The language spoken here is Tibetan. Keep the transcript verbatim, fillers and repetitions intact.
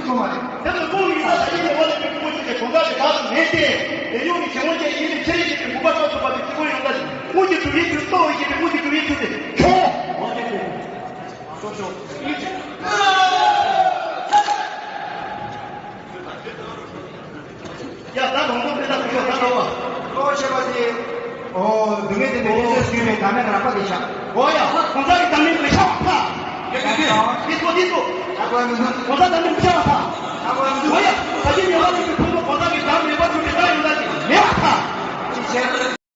སོང་བ་རེད། དེ་ལ་དགོངས་ཡིན་ན་ད་ཡིན་ནས་བ་ལས་པའི་ཕུང་པོ་ཆེ་གི་གང་དག་གི་བདག་ཏུ་མེད་དེ། དེ་ཡོང་གི་བྱེད་ངོ་ཅན་ཡིན་ནས་ཆེ་རིགས་ཀྱི་མུན་པ་སྐབས་སུ་བབས་པའི་སྐྱེ་བོ་ཡོངས་དག་གི་དངོས་ཀྱི་སྒྲུབ་ཡུལ་དུ་རྟོགས་པའི་ཀྱི་དངོས་ཀྱི་སྒྲུབ་ཡུལ་དུ་དེ་ཁྱོད། ཡ་ད་གང་ཐུབ་དེ་ད་ཁུ་ཤོག་ད་ལོ་བ། གློ་བཤད་པ་དེ། ཨོ། སྡུག་བསྔལ་དེ་འདྲ་ཡིན་ཚུལ་སྐྱོན་པའི་བདག་མེད་རགས་པ་དེ་ཤ། ཨོ་ཡ། གང་ཟག་གི་བདག་མེད་མི་བྱ་བ་ཐ། དེ་ཚོ་དེ་ཚོ། གང་ཟག་བདག་མེད་མི་བྱ་བ་ཐ། ཨོ་ཡ། ད་གིན་ཉེ་བར་གྱུར་པའི་ཕུང་པོ་གང་ཟག་གི་བདག་མེད་པར་གྱུར་པའི་བདག་ཡོད།